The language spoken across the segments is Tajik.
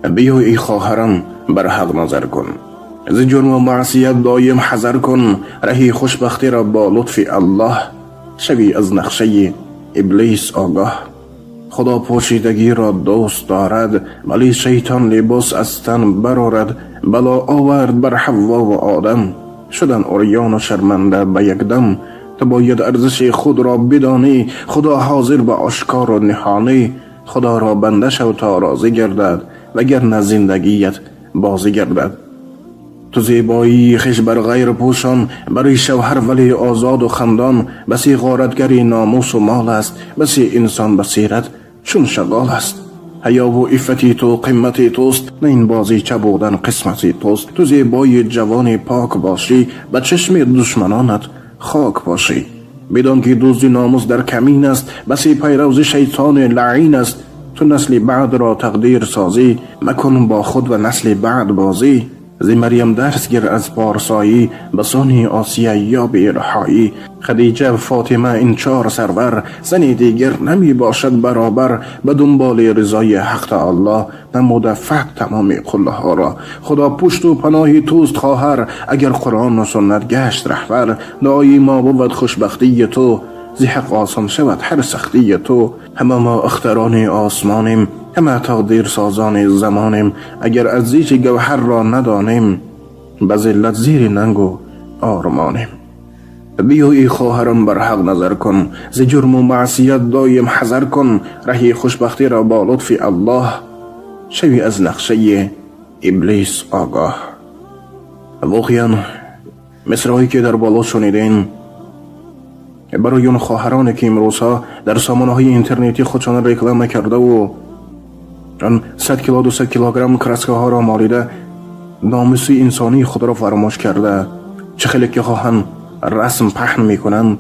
Биё эй хоҳарам, бар ҳақ назар кун, зи ҷурму маъсият доим ҳазар кун. Раҳи хушбахтиро бо лутфи Аллоҳ, шавӣ аз нақшаи иблис огоҳ. Худо пӯшидагиро дӯст дорад, вале шайтон либос аз тан барорад. Бало овард бар Ҳаввову Одам, шуданд урёну шарманда ба якдам. Ту бояд арзиши худро бидонӣ, Худо ҳозир ба ошкору ниҳонӣ. Худоро банда шав то розӣ гардад, вагарна зиндагият бозӣ гардад. Ту зебоии хеш бар ғайр пӯшон, барои шавҳар вале озоду хандон. Басе ғоратгари номусу мол аст, басе инсон басират чун шағол аст. Ҳаёву иффати ту қимати туст, на ин бозича будан қисмати туст. Ту зебои ҷавони пок бошӣ, ба чашми душманонат хок бошӣ. Бидон ки дузди номус дар камин аст, басе пайравзи шайтони лаъин аст. Ту насли баъдро тақдир созӣ, макун бо худ ва насли баъд бозӣ. Зи Марьям дарс гир аз порсоӣ, ба сони Осия ёби раҳоӣ. Хадиҷа, Фотима ин чор сарвар, зани дигар намебошад баробар. Ба дунболи ризои ҳақ таоло, намуда фатҳ тамоми қуллаҳоро. Худо пушту паноҳи туст хоҳар, агар Қуръону суннат гашт раҳбар. Дуои мо бувад хушбахтии ту, зи ҳақ осон шавад ҳар сахтии ту. Ҳама мо ахтарони осмонем, ҳама тақдирсозони замонем. Агар арзиши гавҳарро надонем, ба зиллат зири нангу ормонем. Биё эй хоҳарам, бар ҳақ назар кун, зи ҷурму маъсият доим ҳазар кун. Раҳи хушбахтиро бо лутфи Аллоҳ, шавӣ аз нақшаи иблис огоҳ. Воқеан, мисраҳое ки дар боло шунидем, барои он хоҳароне ки имрӯзҳо дар сомонаҳои интернетӣ худшон реклама кардаву он 100 кило, 200 килограмм краскаҳоро молида, номуси инсонии худро фаромӯш карда, чӣ хеле ки хоҳанд расм паҳн мекунанд,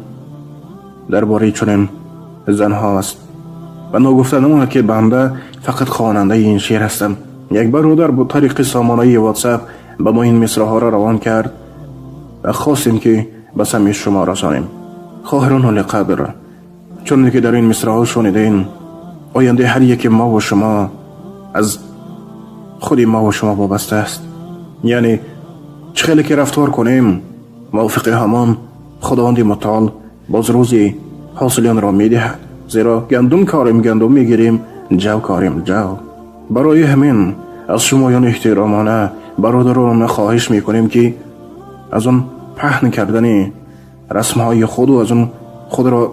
дар бораи чунин занҳо аст. Ва ногуфта намонад, ки банда фақат хонандаи ин шеър ҳастам. Як бародар бо тариқи сомонаи Ватсап ба мо ин мисраҳоро равон кард ва хостем, ки ба самъи шумо расонем. Хоҳарон олиқадр, чуне ки дар ин мисраҳо шунидем, ояндаи ҳар яке мову шумо аз худи мову шумо вобаста аст. Яъне чӣ хеле ки рафтор кунем, мувофиқи ҳамон Худованди мутаол боз рӯзи ҳосили онро медиҳад. Зеро гандум корем, гандум мегирем, ҷав корем, ҷав. Барои ҳамин аз шумоён эҳтиромона, бародарона хоҳиш мекунем, ки аз он паҳн кардани расмҳои худу аз он худро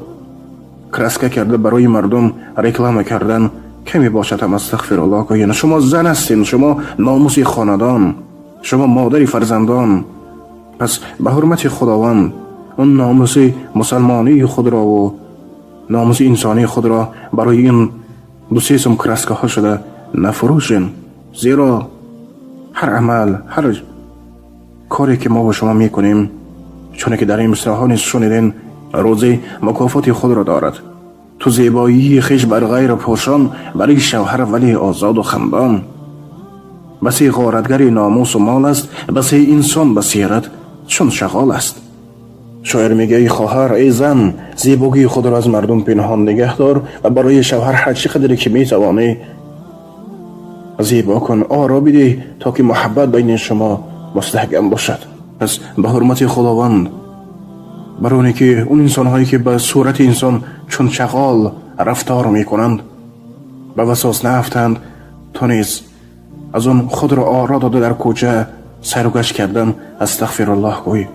краска карда барои мардум реклама кардан каме бошад ҳам астағфируллоҳ гӯянд. Шумо зан ҳастед, шумо номуси хонадон, шумо модари фарзандон. Пас ба ҳурмати Худованд он номуси мусалмонии худрову номуси инсонии худро барои ин ду-се сум краскаҳо шуда нафурӯшен. Зеро ҳар амал, ҳар коре ки мо бо шумо мекунем, чуне ки дар ин мисраҳо низ шуниден, рӯзе мукофоти худро дорад. Ту зебоии хеш бар ғайр пӯшон, барои шавҳар вале озоду хандон. Басе ғоратгари номусу мол аст, басе инсон басират чун шағол аст. Шоир мега: эй хоҳар, эй зан, зебогии худро аз мардум пинҳон нигаҳ дор ва барои шавҳар ҳар чӣ қадре ки метавонӣ зебо кун, оро бидеҳ, то ки муҳаббат байни шумо мустаҳкам бошад. Пас ба ҳурмати Худованд, бар оне ки он инсонҳое ки ба сурати инсон чун чағол рафтор мекунанд, ба васвас наафтанд, то низ аз он худро оро дода дар кӯча сайругашт кардан астағфируллоҳ гӯй.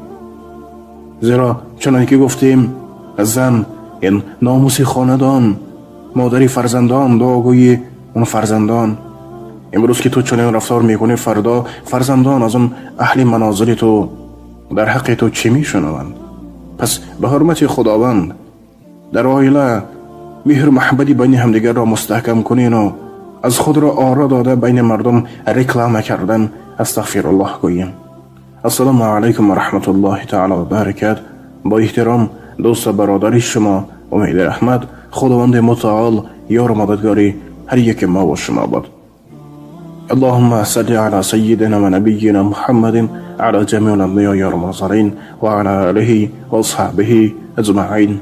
Зеро чуноне ки гуфтем, зан ин номуси хонадон, модари фарзандон, дуогӯи он фарзандон. Имрӯз ки ту чунин рафтор мекунӣ, фардо фарзандон аз он аҳли манозили ту дар ҳаққи ту чӣ мешунаванд? Пас ба ҳурмати Худованд дар оила меҳру муҳаббати байни ҳамдигарро мустаҳкам кунену аз худро оро дода байни мардум реклама кардан астағфируллоҳ гӯем. Ассалому алайкум ва раҳматуллоҳи таала ва баракат. Бо эҳтиром, дӯсту бародари шумо Умеди Раҳмат. Худованди мутаол ёру мададгори ҳар яке мо шумо бод. اللهم صل على سيدنا ونبينا محمد، على جميع الأنبياء والمرسلين، وعلى آله وأصحابه أجمعين.